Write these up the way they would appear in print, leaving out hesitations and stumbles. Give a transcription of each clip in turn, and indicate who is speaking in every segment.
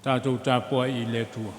Speaker 1: Tatou tapuai i le Atua.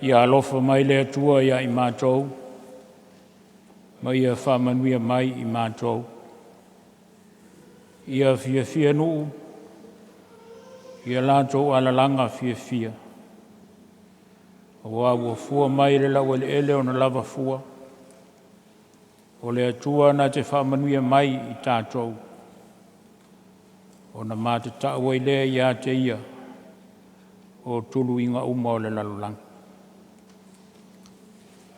Speaker 1: Ia alofa mai le Atua ia i matou, ma ia faamanuia mai i matou. Ia fiafia nuu ia latou alalaga fiafia, aua ua fua mai le laueleele ona lava fua, o le Atua na te faamanuia mai i tatou, ona matatau ai lea ia te ia o tuluiga uma o le lalolagi.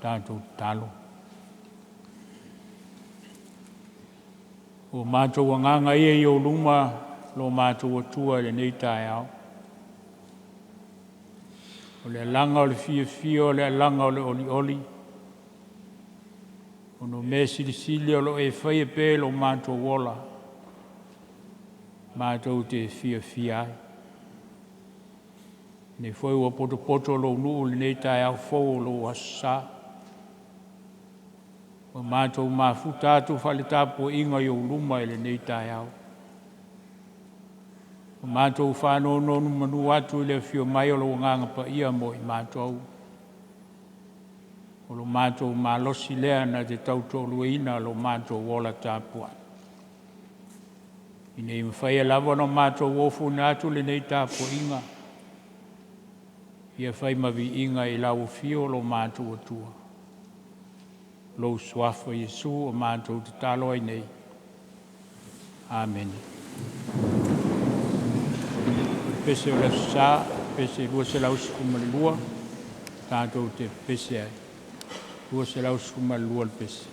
Speaker 1: Tatou tatalo. Ua matou agaga ia i ou luma lo matou Atua i lenei taeao, o le alaga o le fiafia o le alaga o le olioli, ona o mea silisili o lo o e faia pea i lo matou ola matou te fiafia ai. O lenei foi ua potopoto lou nuu i lenei taeao fou o lou Aso Sa, ua matou mafuta atu faale-tapuaiga i ou luma i lenei taeao, ua matou faanonomanu atu i le afio mai o lou Agaga Paia mo i matou. O lo matou malosi lea na te tautoaluaina lo matou ola tapuai, ina ia mafai lava ona matou ofoina atu lenei tapuaiga, ia fai ma viiga i lau afio lo matou Atua, lou Suafa Iesu ua matou tatalo ai nei. Amene. O le pese o le Aso Sa, pese 212 tatou te pepese ai. 212 le pese.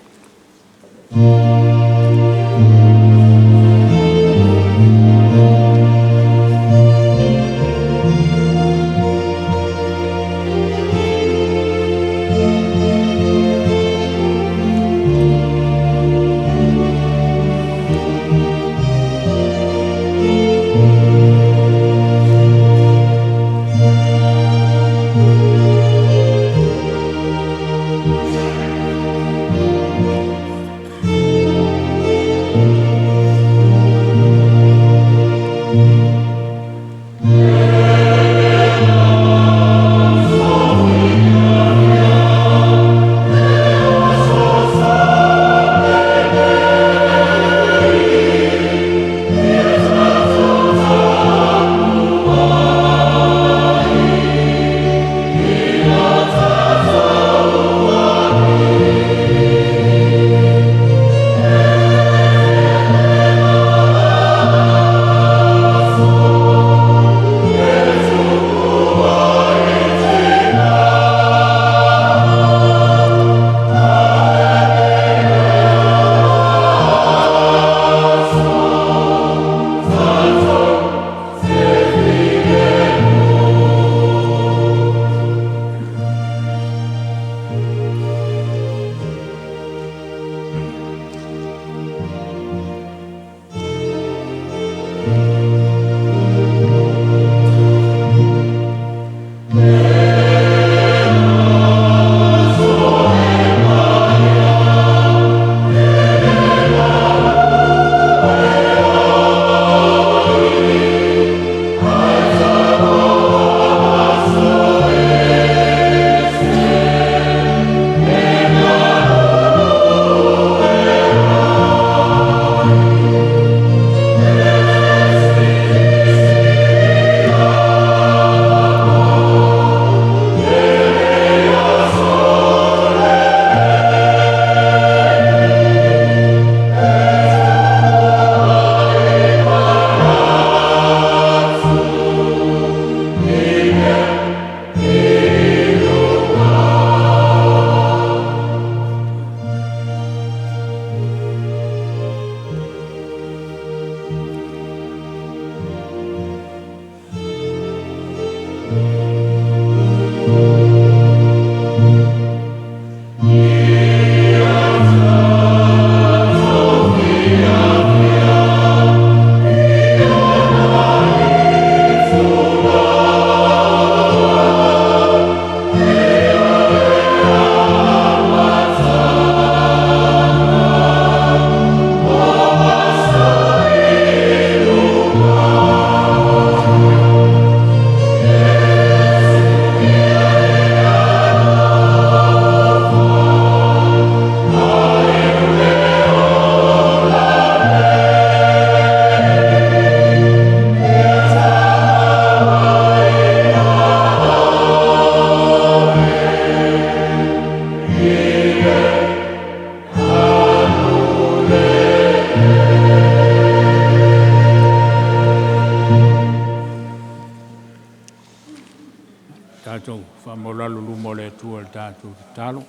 Speaker 1: Tatalo.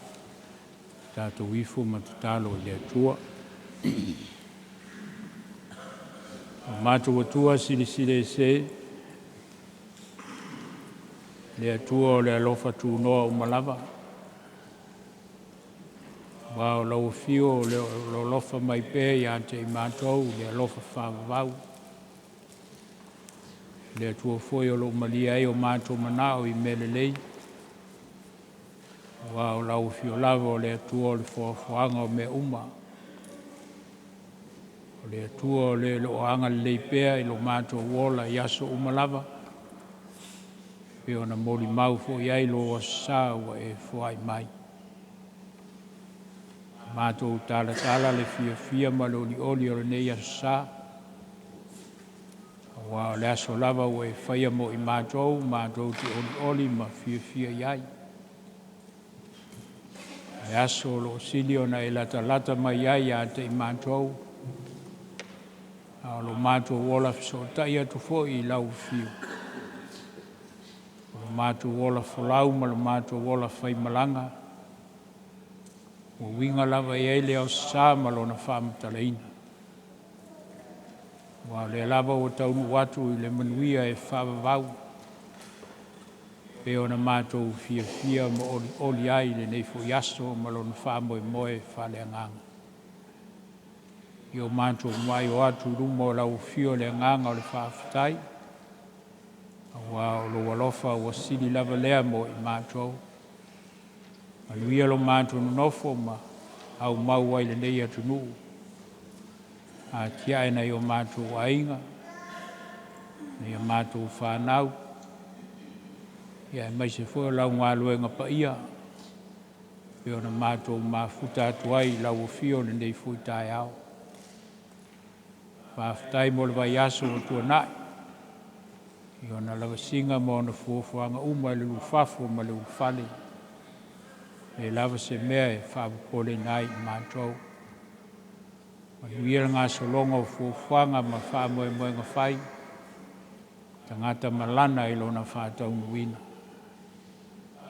Speaker 1: Tatou ifo ma tatalo i le Atua. O matou Atua silisili ese, le Atua o le alofa tunoa uma lava, aua o lau afio o le alofa mai pea ia te i matou i le alofa faavavau. Le Atua foi o lo o malie ai o matou manao i mea lelei, aua o lau afio lava o le Atua o le foafoaga o mea uma. O le Atua o le o agalelei pea i lo matou ola i aso uma lava, pe ona molimau foi ai lo Aso Sa ua e foai mai. Matou talatala le fiafia ma le olioli o lenei Aso Sa, aua o le aso lava ua e faia mo i matou, matou te olioli ma fiafia i ai. Le aso o lo o sili ona e latalata mai ai ia te i matou, a o lo matou ola fesootai atu foi i lau afio, o lo matou ola folau ma lo matou ola faimalaga, ua uiga lava i ai le Aso Sa ma lona faamatalaina. Aua o lea lava ua taunuu atu i le manuia e faavavau, pe ona matou fiafia ma olioli ai i lenei foi aso ma lona faamoemoe faaleagaga. I o matou muai o atu i luma o lau afio le agaga o le faafetai, aua o lou alofa ua sili lava lea mo i matou. Manuia lo matou nonofo ma aumau ai i lenei atunuu, atiae nai o matou aiga, nai a matou fanau, aemaise foi o lau galuega paia, e pei ona matou mafuta atu ai i lau afio i lenei foi taeao. Faafetai mo le vaiaso ua tuanai i ona lavasiga ma ona fuafuaga uma i le ulufafo ma le ulufale, e leai lava se mea e faapopoleina ai i matou. Manuia le gasologa o fuafuaga ma faamoemoega fai, tagata malana i lona faataunuuina.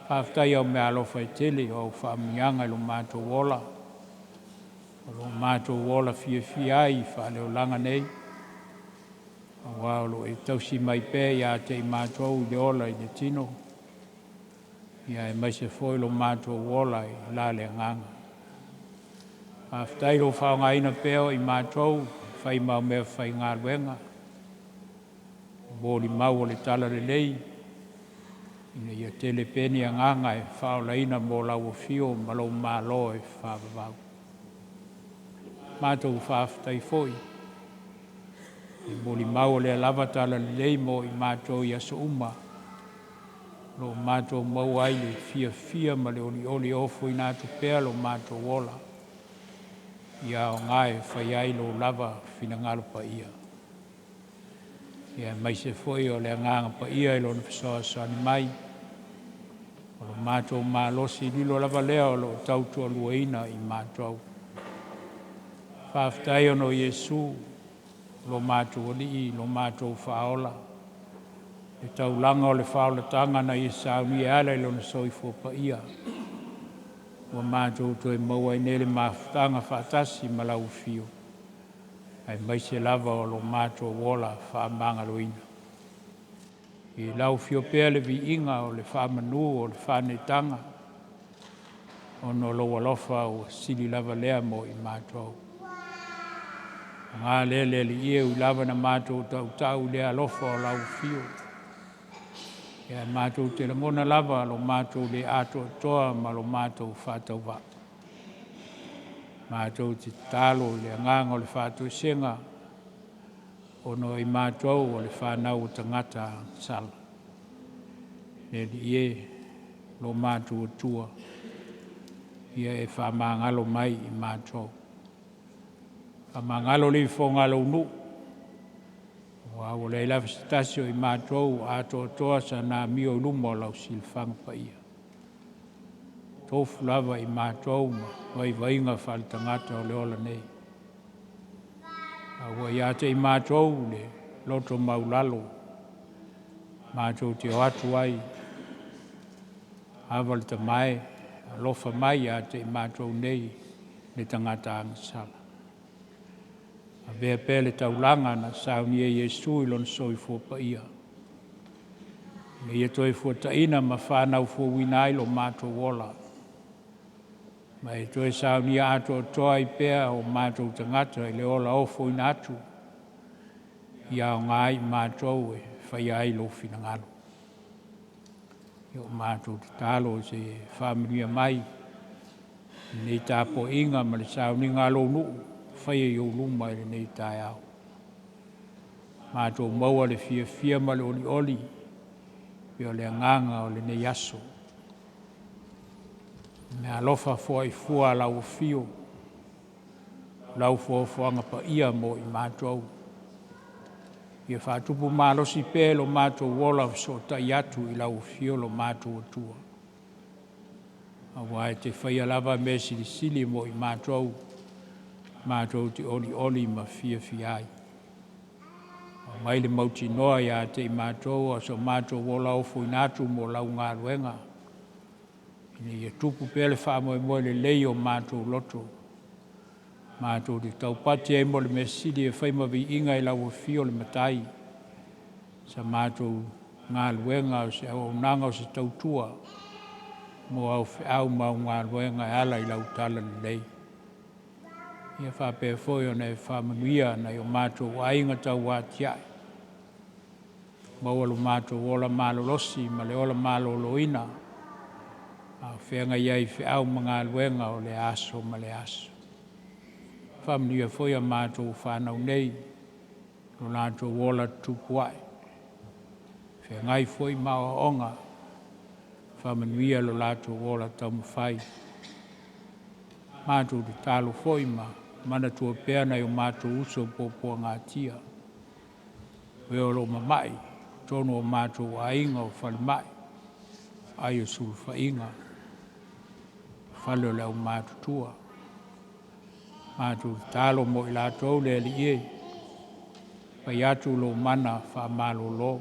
Speaker 1: Faafetai i au meaalofa e tele, o au faamanuiaga i lo matou ola, o lo o matou ola fiafia ai faaleolaga nei, aua o lo o e tausi mai pea ia te i matou i le ola i le tino, aemaise foi lo matou ola i la le agaga. Faafetai i lou faaaogaina pea o i matou e fai ma au meafaigaluega, molimau o le talalelei, ina ia tele pea ni agaga e faaolaina mo lau afio ma lou malo e faavavau. Matou faafetai foi i molimau o lea lava talalelei mo i matou i aso uma, o lo o matou maua ai le fiafia ma le olioli e ofoina atu pea lo matou ola, ia aoga e fai ai lou lava finagalo paia. Aemaise foi o le Agaga Paia i Lona fesoasoani mai, o lo matou malosi lilo lava lea o lo o tautoaluaina i matou. Faafetai ona o Iesu, lo matou Alii, lo matou Faaola, le taulaga o le faaolataga na ia saunia e ala i Lona soifua paia, ua matou toe maua ai nei le mafutaga faatasi ma lau afio, aemaise lava o lo matou ola faamagaloina. I lau afio pea le viiga o le faamanu o le faaneetaga, ona o lou alofa ua sili lava lea mo i matou. Paga lea le Alii e, ui lava ina matou tautau i le alofa o lau afio, ae matou te lagona lava lo matou le atoatoa ma lo matou faatauvaa. Matou te tatalo i le agaga o le faatoesega, ona o i matou o le fanau a tagata agasala. Le Alii e, lo matou Atua, ia e faamagalo mai i matou. Faamagalo le ifoga a lou nuu, aua ua leai lava se tasi o i matou ua atoatoa sana amio i luma o lau silafaga paia. Tofu lava i matou ma vaivaiga faaletagata o le ola nei. A ua ia te i matou le loto maulalo, matou te o atu ai, ava le tamae, Alofa mai ia te i matou nei le tagata agasala. Avea pea le taulaga na saunia e Iesu i lona soifua paia, ina ia toe fuataina ma fanau fouina ai lo matou ola, ma e toe saunia atoatoa ai pea o matou tagata i le ola ofoina atu, ia aoga ai i matou e faia ai lou finagalo. Ia o matou tatalo se i e faamanuia mai i lenei tapuaiga ma le sauniga a lou nuu faia i ou luma i lenei taeao. Matou maua le fiafia ma le olioli pei o le agaga o lenei aso. Meaalofa foai fua a lau afio, lau foafoaga paia mo i matou. Ia faatupu malosi pea e lo matou ola fesootai atu i lau afio lo matou Atua, aua e te faia lava mea silisili mo i matou, matou te olioli ma fiafia ai. Aumai le mautinoa ia te i matou a o so matou ola ofoina atu mo lau galuega, ina ia tupu pea le faamoemoe lelei o matou loto, matou te taupati ai mo le mea sili e fai ma viiga i lau afio le Matai, sa matou galuega o se auaunaga o se tautua mo au feau ma au galuega e ala i lau talalelei. Ia faapea foi ona e faamanuia nai o matou aiga tauatiae, maua lo matou ola malolosi ma le ola maloloina a o feagai ai i feau ma galuega o lea aso ma lea aso. Faamanuia foi a matou fanau nei i lo latou ola tutupu ae, feagai foi ma aoaoga, faamanuia lo latou ola taumafai. Matou tatalo foi ma manatua pea nai o matou uso puapuagatia, o e o lo o mamai i totonu o matou aiga o falemai, aai o sulufaiga, fale o le aumatutua. Matou tatalo mo i latou le Alii e, fai atu lou mana faamalolo,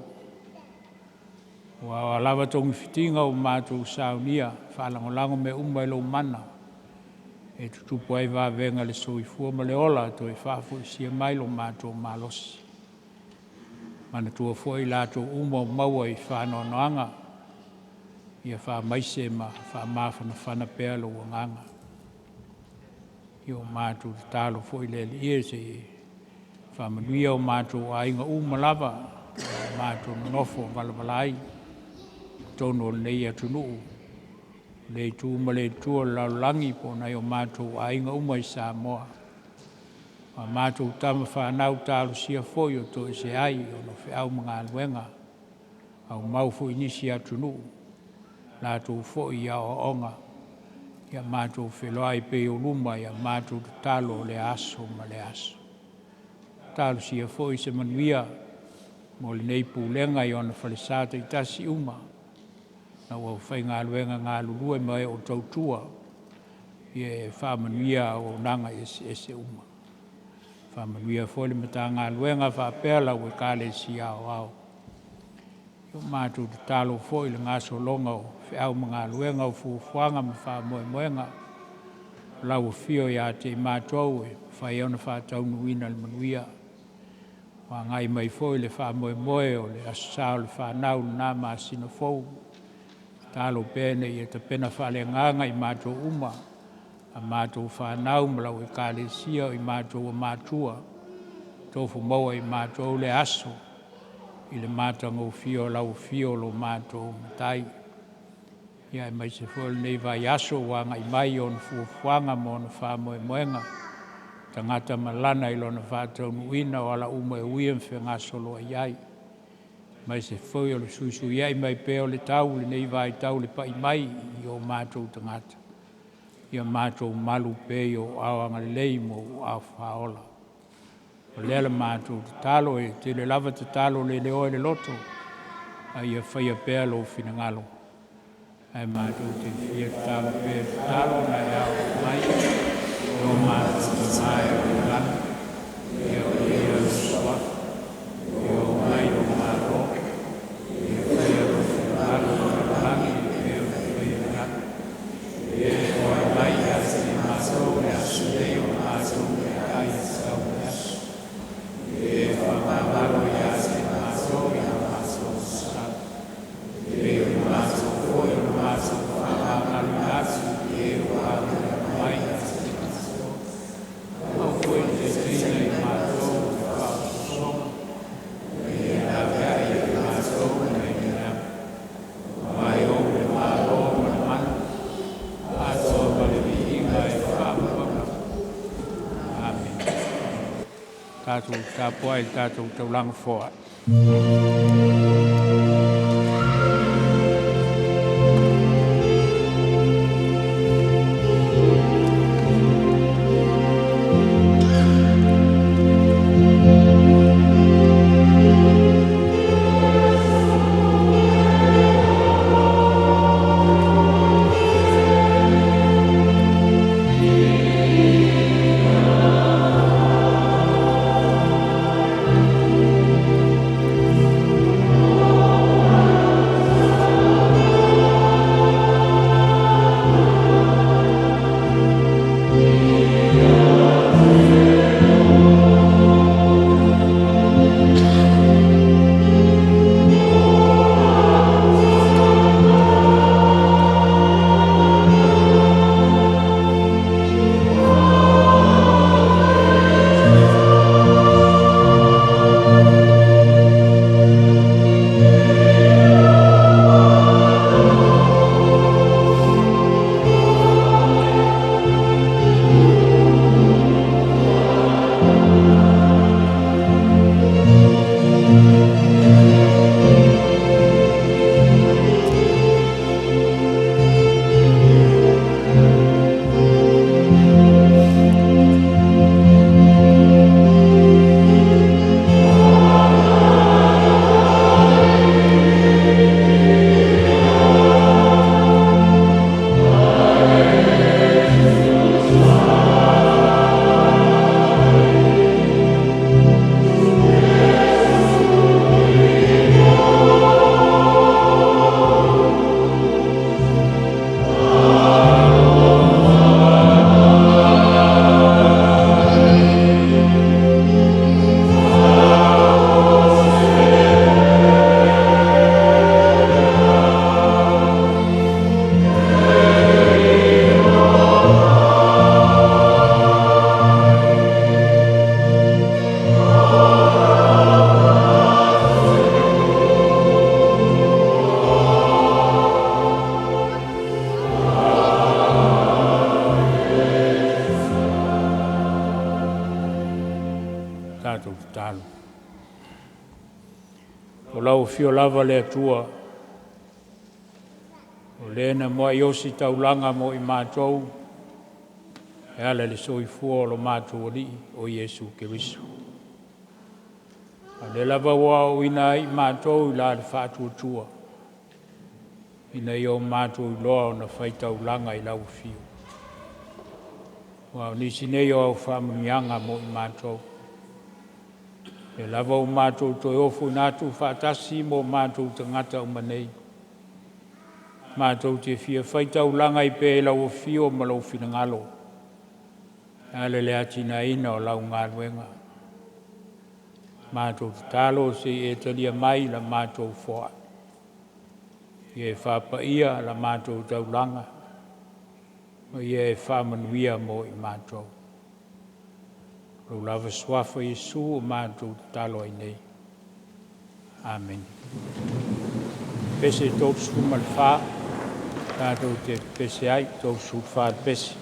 Speaker 1: aua o a lava togafitiga ua matou saunia, faalagolago mea uma i lou mana e tutupu ai vavega o le soifua ma le ola, toe faafoisia mai lo matou malosi. Manatua foi i latou uma o maua i faanoanoaga, ia faamaise ma faamafanafana pea lou agaga. Ia ua matou tatalo foi le Alii e, se i e faamanuia o matou aiga uma lava o matou nonofo valavala ai i totonu o lenei atunuu, lea itu ma le itu o le lalolagi po o nai o matou aiga uma i Samoa. A matou tama fanau talosia foi o toesea ai ona o feau ma galuega, aumau foi i nisi atunuu, latou foi i aoaoga, ia matou feiloai pea i ou luma ia matou tatalo o lea aso ma lea aso. Talosia foi se manuia mo lenei Pulega i ona falesa taitasi uma, lau aufaigaluega galulue ma e o tautua, ia e faamanuia auaunaga eseese uma. Faamanuia foi le Matagaluega faapea lau Ekalesia Aoao. Ua matou tatalo foi i le gasologa o feau ma galuega o fuafuaga ma faamoemoega, o lau afio ia te i matou e mafai ai ona faataunuuina le manuia. Ua agai mai foi le faamoemoe o le Aso Sa o le fanau i lena masina fou, tatalo pea ina ia tapena faaleagaga i matou uma, a matou fanau ma lau Ekalesia, o i matou o matua, tofo maua e i matou lea aso i le matagofie o lau afio lo matou Matai. Ia aemaise foi o lenei vaiaso ua agai mai i ona fuafuaga ma ona faamoemoega, tagata malana i lona faataunuuina o ala uma e ui ma fegasoloai ai, aemaise foi o le fesuisuiai mai pea o le tau i lenei vaitau i le pai mai i o matou tagata, ia matou malu pea i ou aao agalelei ma ou aao faaola. O lea la matou tatalo, e tele lava tatalo leleoa i le loto, a ia faia pea lou finagalo. Ae matou te fia tatalo pea i le tatalo na e ao mai e lo matou Tama e o i le lagi, ia paia lou Suafa, ia oo mai lou Malo, ia faia lou finagalo i le lagi e pei ona faia i le lagi. aso nei o le matou meaai e tatau mo le aso. Ia e faamagalo ia te matou i a matou sala, e pei o le matou foi o na matou faamagaloina atu i e ua agai mai ia te matou. Aua foi ne i taitaiina i matou i le faaosoosoga, a ia e laveai ia i matou mai le mea mama. Aua e Ou le Malo ma le mana, atoa ma le viiga e faavavau lava. Amene. Tatou tapuai i le tatou taulaga foai. Tatou tatalo. O lau afio lava le Atua, o le na muai osi taulaga mo i matou, e ala i le soifua o lo matou Alii o Iesu Keriso. A o lea lava ua aoaoina ai i matou i la le faatuatua, ina ia o matou iloa ona faitaulaga i lau afio. Aua o nisi nei o au faamanuiaga mo i matou. O lea lava ua matou toe ofoina atu faatasi ma o matou tagata uma nei, matou te fia faitaulaga ai pea i lau afio ma lou finagalo e ala i le atinaeina o lau galuega. Matou tatalo se i e talia mai la matou foai, ia e faapaia la matou taulaga ma ia e faamanuia mo i matou. Lou lava suafa Iesu ua matou tatalo ai nei. Amene. Pese 34, tatou te pese ai, 34 le pese.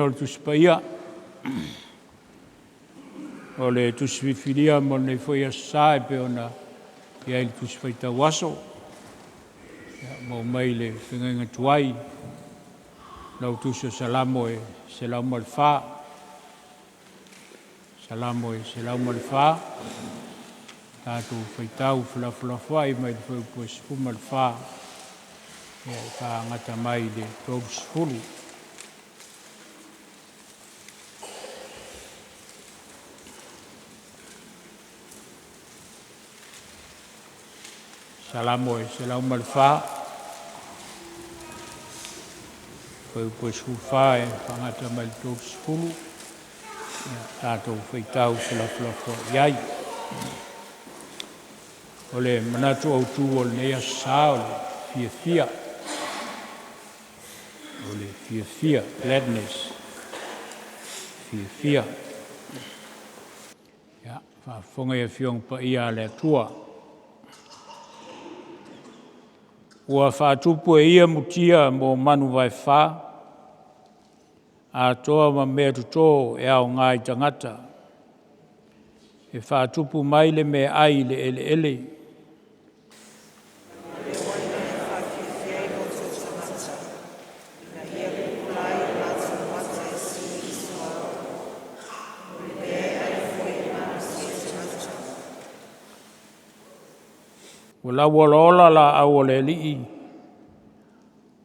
Speaker 1: Faitauina o le Tusi Paia. O le Tusi Filifilia mo lenei foi Aso Sa e pei ona i ai le Tusi Faitau Aso, ia, maua mai le feagaiga tuai lau Tusi o Salamo e 104. Salamo e 104, tatou faitau felafolafoai mai le fuaiupu e 14, ia, e faagata mai i le 30. Salamo e 104, fuaiupu e 14 e faagata mai le 30, ia, tatou faitau felafolafoai ai. O le manatu autu o lenei Aso Sa o le fiafia. O le fiafia, gladness, fiafia. Ia, faafofoga i Afioga Paia a le Atua. Ua faatupu e ia mutia mo manu vaefa, atoa ma mea toto e aoga i tagata, e faatupu mai le meaai i le eleele.
Speaker 2: O le uaina e faafiafia ai loto o tagata, ina ia pupula ai o latou mata e sili i le suauu, o le mea e ai foi e malosi ai tagata.
Speaker 1: Ua lauolaola laau o le Alii,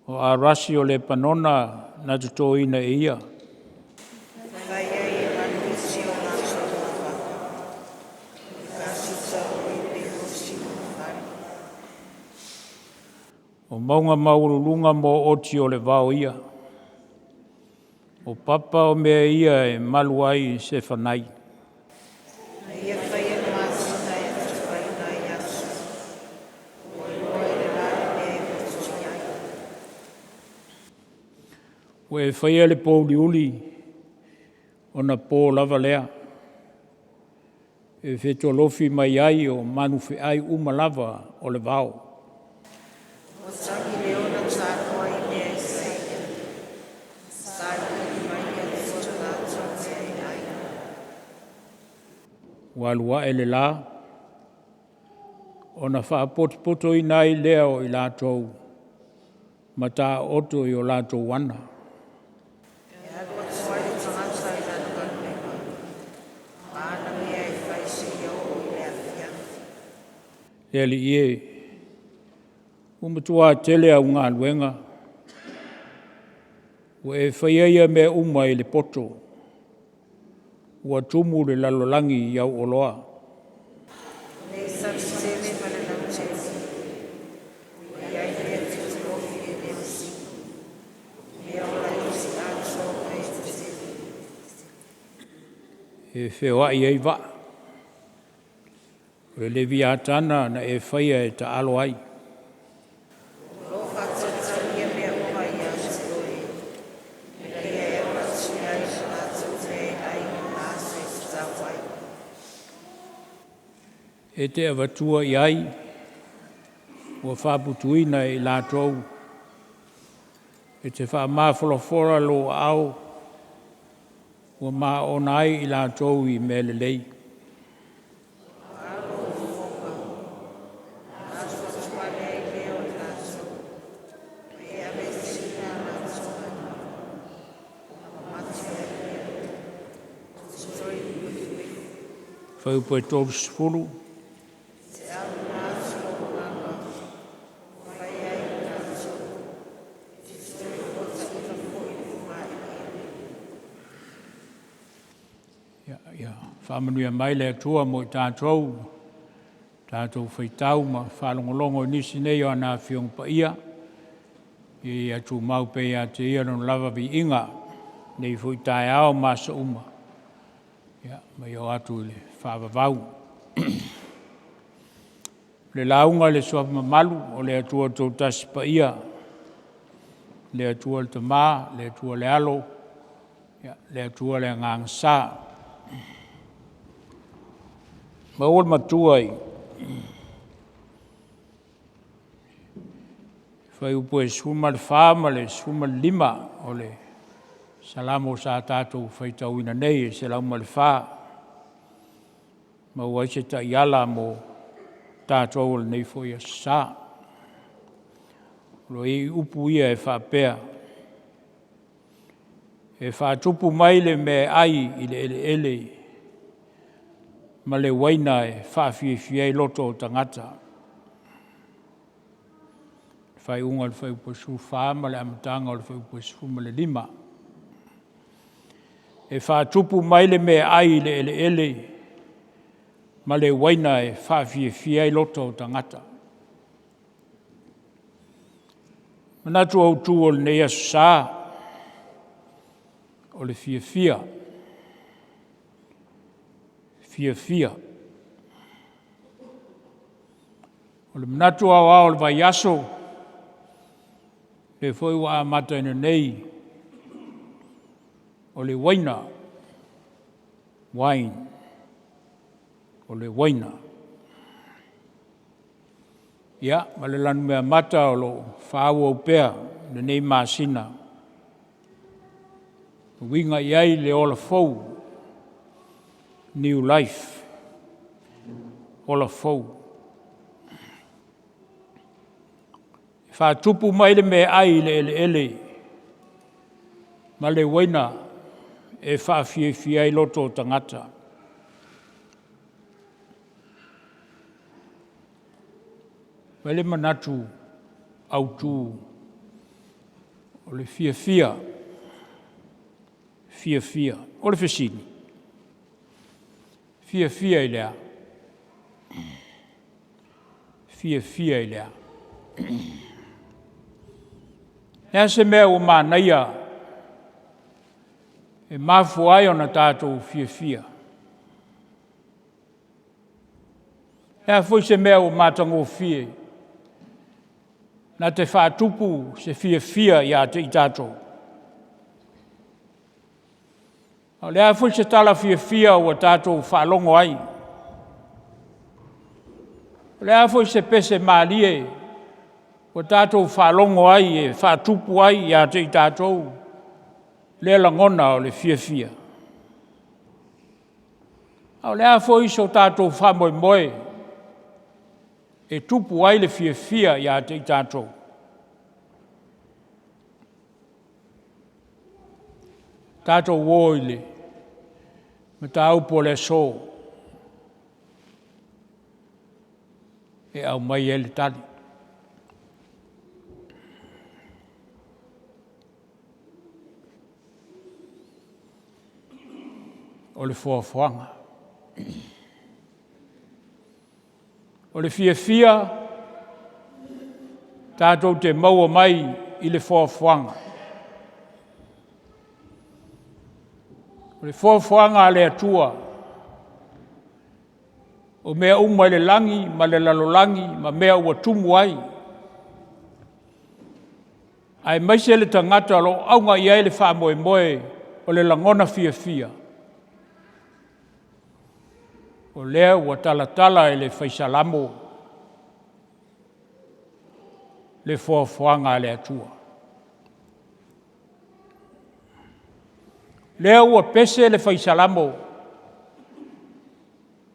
Speaker 1: o arasi o Lepanona na totoina e ia.
Speaker 2: E fai ai e manu isi o latou vavaka, o le kasita o ipelosi lona fale.
Speaker 1: O mauga maualuluga mo oti o le vao ia, o papa o mea ia e malu ai sefanai.
Speaker 2: Na ia faia le masina e atofaina ai aso, ua iloa e le la le mea e maoti ai.
Speaker 1: Ua e faia le pouliuli ona po lava lea, e fetolofi mai ai o manufeai uma lava o le vao.
Speaker 2: Ua tagi le tanoa i mea e saili, sailiili mai le Atua i latou mea e ai.
Speaker 1: Ua alu ae le la, ona faapotopotoina ai lea o i latou ma taooto i o latou ana.
Speaker 2: E alu atu ai le tagata i lana galuega, ma ana mea e fai seia oo i le afiafi.
Speaker 1: Le Alii e, ua matua tele au galuega, ua e faia ia mea uma i le poto, ua tumu le lalolagi i au oloa.
Speaker 2: Nei salusele ma le lautele, ua i ai mea fetolofi e le masino, mea ola iti atoa ma e tetele.
Speaker 1: E feoai ai vaa, o le Leviatana na e faia e taalo ai.
Speaker 2: O lo o faatalitali mea uma ia te oe, ina ia e ogatia ai ma latou mea e ai i lona aso e tatau ai.
Speaker 1: E te avatua i ai, ua faaputuina e i latou, e te faamafolafola lou aao, ua maona ai i latou i mea lelei.
Speaker 2: Ua alo ou fofoga, ona atuatuale ai lea o i latou, ma e aveesina a latou galuega, ona mamati ai lea, ou te toe ifuifu.
Speaker 1: Fuaiupu e 30.
Speaker 2: E te auina atu lou agaga, ua fai ai e latou, e te toe fuataina foi le fogaeleele.
Speaker 1: Ia, ia faamanuia mai le Atua mo i tatou, tatou faitau ma faalogologo i nisi nei o ana Afioga Paia, ia tumau pea ia te Ia lona lava viiga, nei foi taeao ma aso uma, ia, ma ia oo atu i le faavavau. Le lauga i le Suafa mamalu o le Atua Toatasi Paia, le Atua le Tama, le Atua le Alo, ia, le Atua le Agaga Sa. Maua le matua i fuaiupu e 14 ma le 15 o le Salamo sa tatou faitauina nei e 104, maua ai se taiala mo tatou o lenei foi Aso Sa. O lo o i ai upu ia e faapea, e faatupu mai le meaai i le eleele ma le uaina e faafiafia ai loto o tagata. Faaiuga o le Fuaiupu 14 ma le amataga o le Fuaiupu 15. E faatupu mai le meaai i le eleele ma le uaina e faafiafia ai loto o tagata. O le manatu autu o lenei Aso Sa, o le fiafia, fiafia. O le manatu aoao o le vaiaso, lea foi ua amataina nei, o le uaina, wine, o le uaina. Ia, ma le lanumeamata o lo o faaauau pea i lenei masina, e uiga i ai le ola fou, new life, ola fou. E faatupu mai le meaai i le eleele ma le uaina e faafiafia ai loto o tagata. Fai le manatu autu, o le fiafia, fiafia. O le fesili, fiafia i le a? Fiafia i le a? O le a se mea ua manaia e mafua ai ona tatou fiafia? O le a foi se mea ua matagofie na te faatupu se fiafia ia te i tatou? A o le a foi se tala fiafia ua tatou faalogo ai? O le a foi se pese malie ua tatou faalogo ai e faatupu ai ia te i tatou lea lagona o le fiafia? A o le a foi so tatou faamoemoe e tupu ai le fiafia ia te i tatou? Tatou o i le mataupu o le aso e aumai ai le tali. O le foafoaga. O le fiafia tatou te maua mai i le foafoaga. O le foafoaga a le Atua, o mea uma i le lagi ma le lalolagi ma mea ua tumu ai, aemaise le tagata o lo o auga i ai le faamoemoe o le lagona fiafia, o lea ua talatala e le fai Salamo le foafoaga a le Atua. O lea ua pese le fai Salamo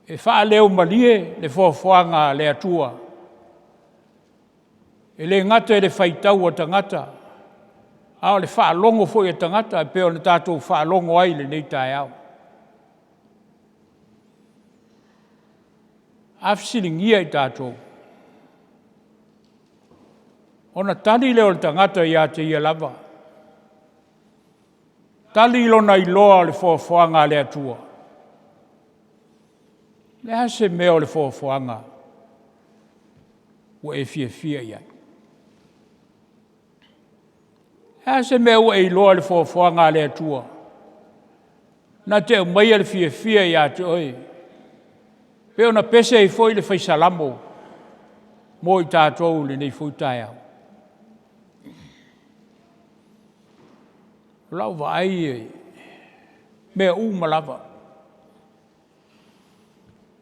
Speaker 1: e faaleo malie le foafoaga a le Atua, e le gata i le faitau a tagata, a o le faalogo foi a tagata e pei ona tatou faalogo ai i lenei taeao. A fesiligia i tatou, ona tali lea o le tagata ia te ia lava, tali lona iloa o le foafoaga a le Atua. O le a se mea o le foafoaga ua e fiafia i ai? O le a se mea ua e iloa i le foafoaga a le Atua na te aumaia le fiafia ia te oe, pei ona pese ai foi le fai Salamo mo i tatou i lenei foi taeao? O lau vaai e mea uma lava.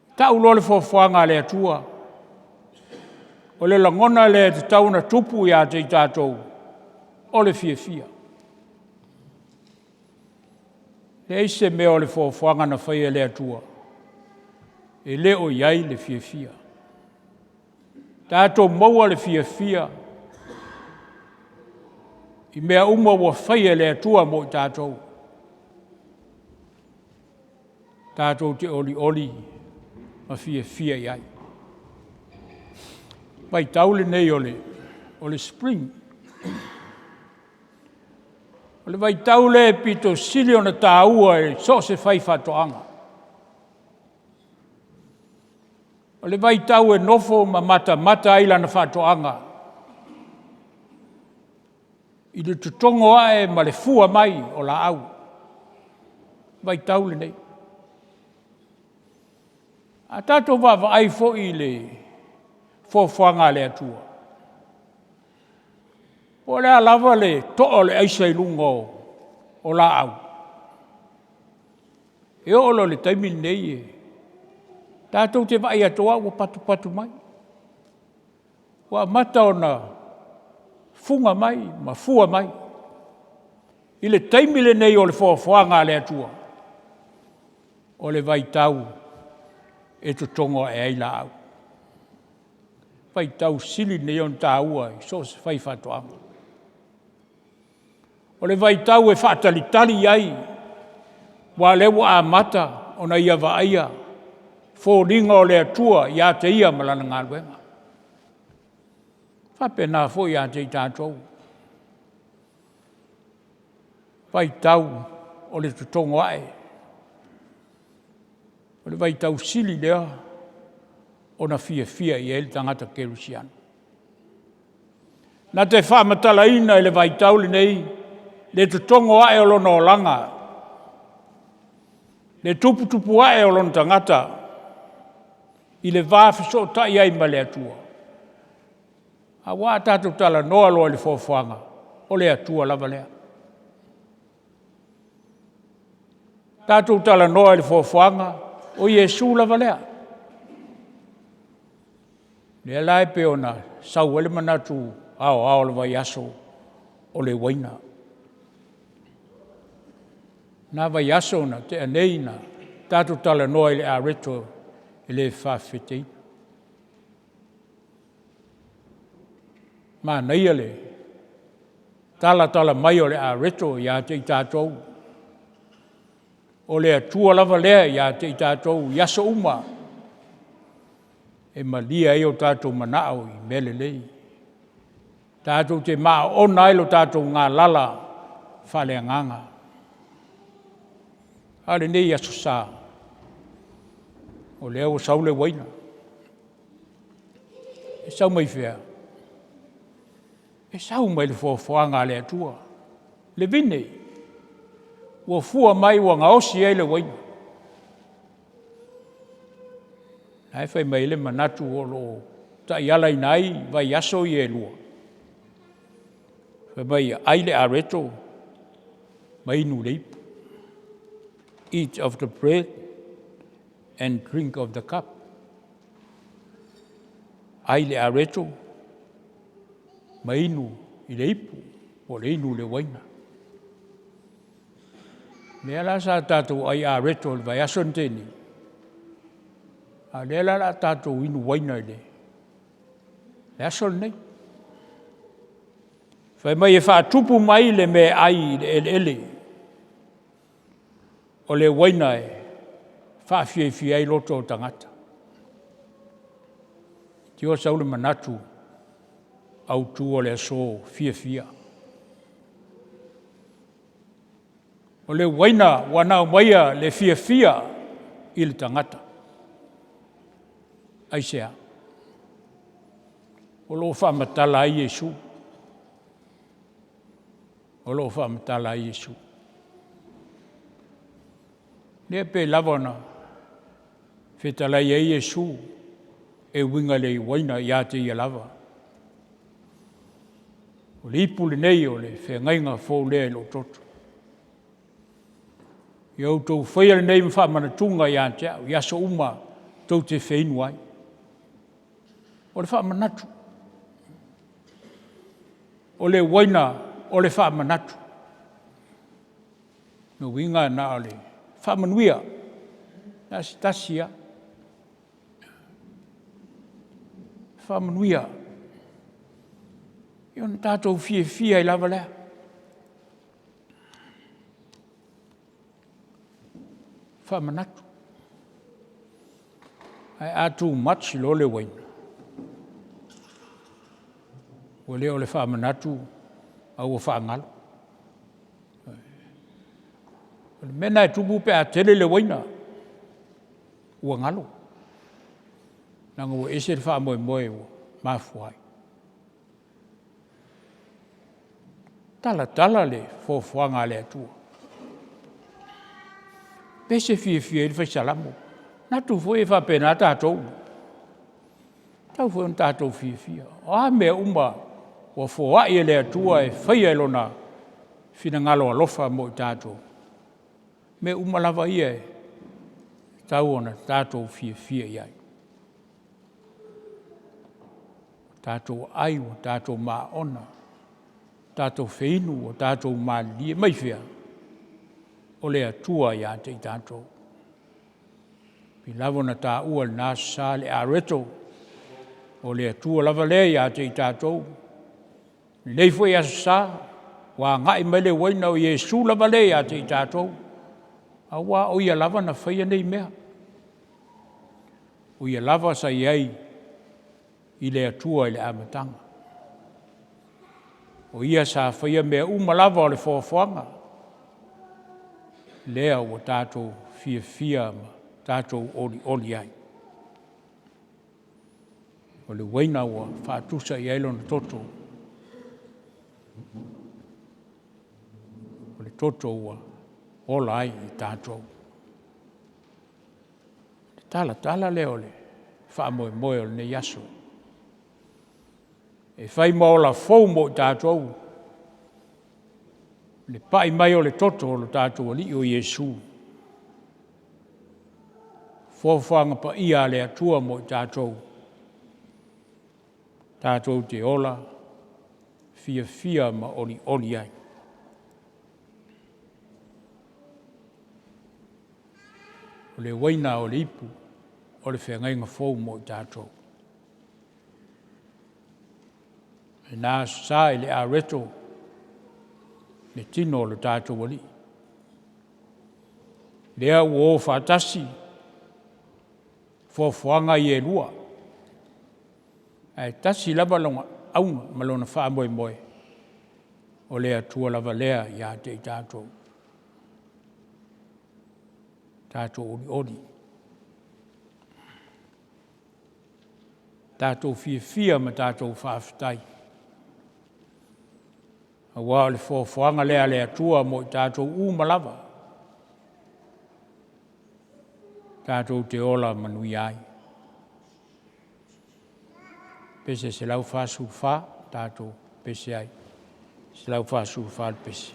Speaker 1: E tau loa le foafoaga a le Atua, o le lagona lea e tatau ona tupu ia te i tatou, o le fiafia. Leai se mea o le foafoaga na faia e le Atua e le o i ai le fiafia. Tatou maua le fiafia i mea uma ua faia e le Atua mo i tatou. Tatou te olioli ma fiafia i ai. O le vaitau lenei o le Spring. O le vaitau lea e pito sili ona taua i so o se faifaatoaga. O le vaitau e nofo ma matamata ai i lana faatoaga, i le totogo ae ma le fua mai o laau. O le vaitau lenei. A tatou vaavaai foi i le foafoaga a le Atua, po o le a lava le to'a o le aisa i luga o laau, e oo loa i le taimi lenei, tatou te vaai atu lava ua patupatu mai, ua amata ona fuga mai ma fua mai. I le taimi lenei o le foafoaga a le Atua, o le vaitau e totogo ae ai laau. O le vaitau sili lenei ona taua i so o se faifaatoaga. O le vaitau e faatalitali ai, aua o lea ua amata ona ia vaaia foliga o le Atua ia te ia ma lana galuega. E faapena foi ia te i tatou, vaitau o le totogo ae, o le vaitau sili lea ona fiafia i ai le tagata kerisiano. Na te faamatalaina i le vaitau lenei le totogo ae o lona olaga, le tuputupu ae o lona tagata i le va fesootai ai ma le Atua. Aua a tatou talanoa loa i le foafoaga, o le Atua lava lea. Tatou talanoa i le foafoaga, o Iesu lava lea. O lea la e pei ona sau ai le manatu aoao o le vaiaso, o le uaina. O lena vaiaso na tea nei na tatou talanoa i le areto e le fafefeteina. Manaia le talatala mai o le areto ia te i tatou, o le Atua lava lea ia te i tatou i aso uma, e malie ai o tatou manao i mea lelei, tatou te maona ai lo tatou galala faale-agaga. A o lenei Aso Sa, o lea ua sau le uaina. E sau mai fea? E sau mai le foafoaga a le Atua, le vine ua fua mai ua gaosi ai le uaina. O lena e fai mai ai le manatu o lo o taialaina ai vaiaso ia e lua, fai mai, ai le areto ma inu i le ipu. Eat of the bread and drink of the cup. Ai le areto ma inu i le ipu, po o le inu i le uaina. O lea la sa tatou ai areto i le vaiaso na tea nei, a o lea la o le a tatou inu uaina i le aso lenei. Fai mai e faatupu mai le meaai i le eleele, o le uaina e faafiafia ai loto o tagata. Leitioa sau le manatu autu o le aso fiafia. O le uaina ua na aumaia le fiafia i le tagata. Aisea? O lo o faamatala ai Iesu. O lo o faamatala ai Iesu. Lea e pei lava ona fetalai ai Iesu e uiga i le uaina ia te Ia lava. O le ipu lenei o le feagaiga fou lea i lou toto. Ia outou faia lenei ma faamanatuga ia te au i aso uma tou te feinu ai. O le faamanatu. O le uaina o le faamanatu. Lona uiga na o le faamanuia, na o se tasi lava. Faamanuia, ia ona tatou fiafia ai lava lea. Faamanatu. Ae a too much loa le uaina, ua le o le faamanatu ae ua faagalo. O le mea lena e tupu pe a tele le uaina, ua galo, leaga ua ese le faamoemoe ua mafua ai. Talatala le foafoaga a le Atua. Pese fiafia ai le fai Salamo. E manatu foi e faapena tatou, e tatau foi ona tatou fiafia. O a mea uma ua foai e le Atua e faia i Lona finagalo alofa mo i tatou, o mea uma lava ia e tatau ona tatou fiafia i ai. Ua tatou aai ua tatou maona, ua tatou feinu ua tatou malilie. Mai fea? O le Atua ia te i tatou. E pei lava ona taua i lena Aso Sa le areto, o le Atua lava lea ia te i tatou. O lenei foi Aso Sa, ua agai mai le uaina, o Iesu lava lea ia te i tatou, aua o Ia lava na faia nei mea. O Ia lava sa i ai i le Atua i le amataga. O Ia sa faia mea uma lava o le foafoaga, lea ua tatou fiafia ma tatou olioli ai. O le uaina ua faatusa i ai lona toto, o le toto ua ola ai i tatou. O le talatala lea o le faamoemoe o lenei aso, e fai ma ola fou mo i tatou le pai mai o le toto o lo tatou Alii o Iesu. O foafoaga paia a le Atua mo i tatou, tatou te ola fiafia ma olioli ai. O le uaina o le ipu o le feagaiga fou mo i tatou. I lena Aso Sa i le areto le tino o le tatou Alii, lea ua o faatasi foafoaga ia e lua, ae tasi lava lona auga ma lona faamoemoe, o le Atua lava lea ia te i tatou. Tatou olioli, tatou fiafia ma tatou faafetai, aua o le foafoaga lea a le Atua mo i tatou uma lava, tatou te ola manuia ai. Pese 144 tatou pese ai, 144 le pese.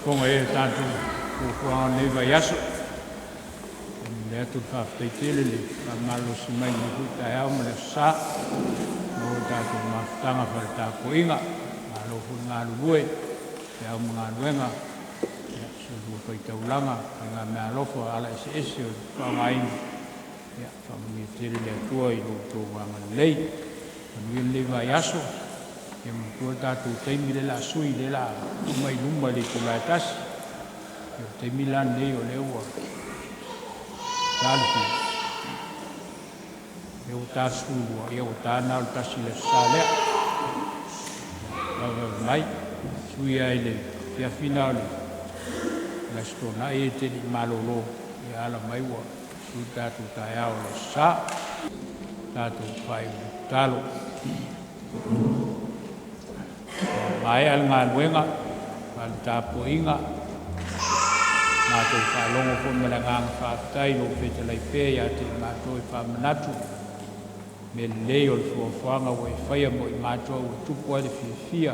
Speaker 1: Faafofoga ea i tatou fuafuaga o lenei vaiaso. E momoli atu le faafetai tele i le faamalolosi mai i lenei foi taeao ma le Aso Sa, maua le tatou mafutaga faale-tapuaiga. Malo foi le galulue i feau ma galuega, soifua faitaulaga, faigameaalofa o ala eseese o le faaaogaina. Ia faamanuia tele le Atua i lo outou agalelei. Manuia lenei vaiaso. Ia manatua le tatou taimi lea o le a sui, lea o le a tuu mai i luma i le itula e 1:00. O le taimi la lenei o lea ua ta le fia? Lea ua ta le 12, ia ua ta lena o le 1:00 i le Aso Sa lea. Vavevave mai. Sui lava i le afiafi lena o le Aso Toonai e te le i malolo, ia ala mai ua sui le tatou taeao o le Aso Sa. Tatou faaiu i le tatalo. Ua maea le galuega faale-tapuaiga, matou faalogo foi ma le agaga faafetai i lou fetalai pea ia te i matou e faamanatu mea lelei o le fuafuaga ua e faia mo i matou ua tupu ai le fiafia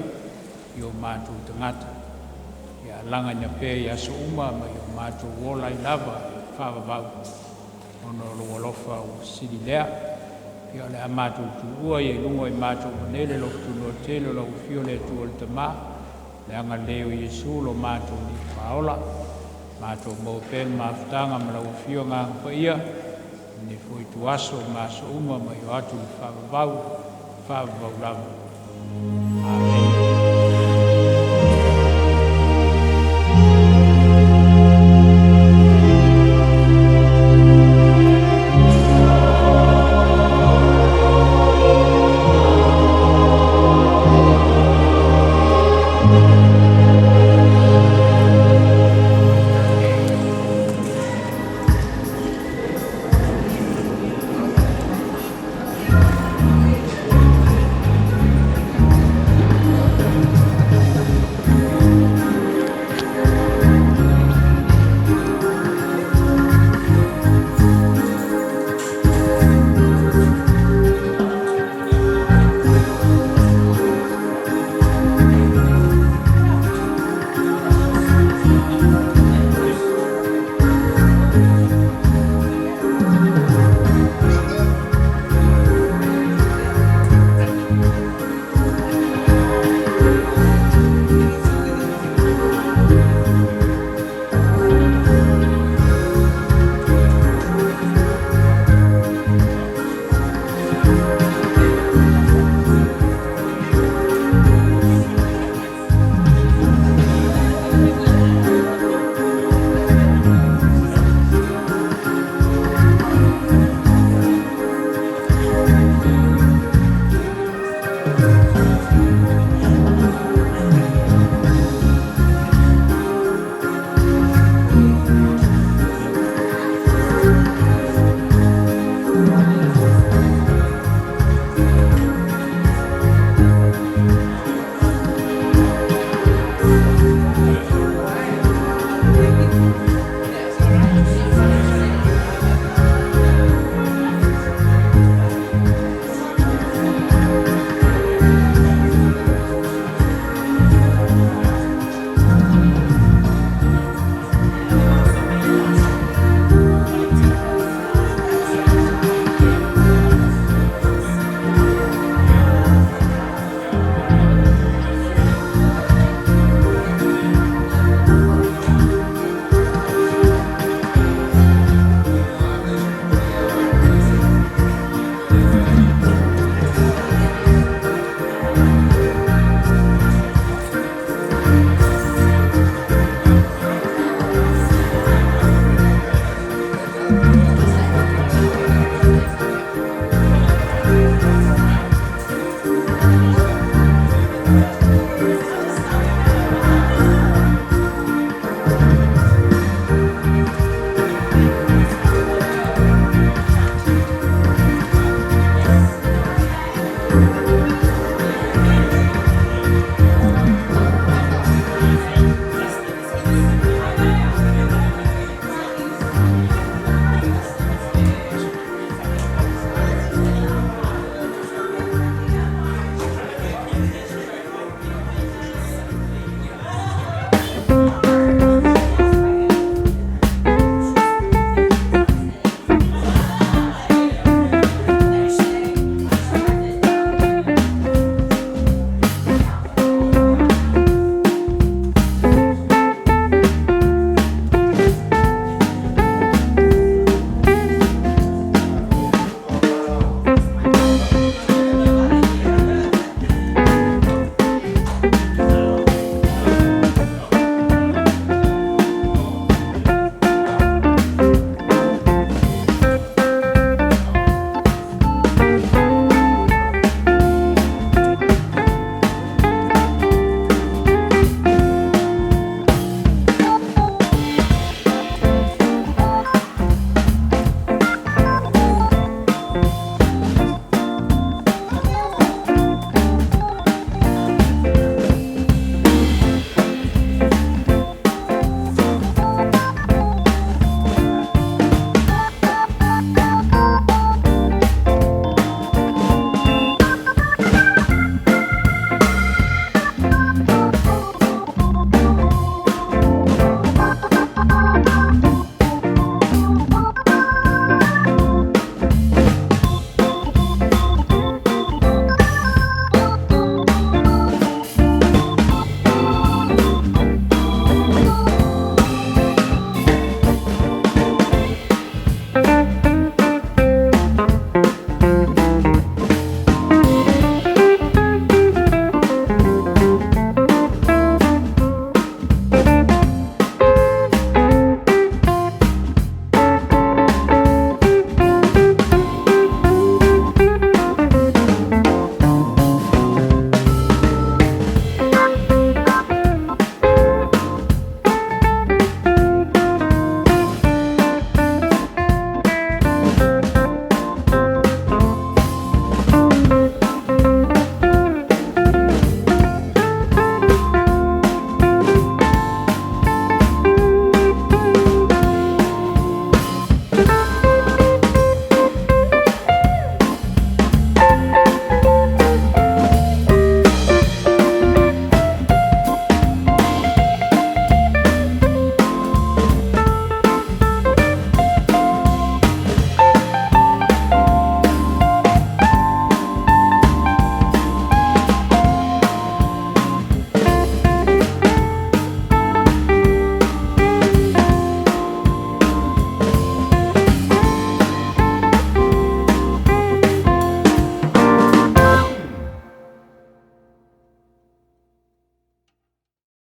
Speaker 1: i o matou tagata. Ia alagaina pea i aso uma ma ia o matou ola ai lava e faavavau, ona o lou alofa ua sili lea. Ia o le a matou tuua ia i luga o i matou ma nei le alofa tele o lau Afio le Atua le Tama, le agalelei o Iesu lo matou Alii Faaola, Matou maua pea le mafutaga ma lau Afioga Agaga Paia i lenei foi ituaso ma aso uma ma io atu i le faavavau, faavavau lava. Amene.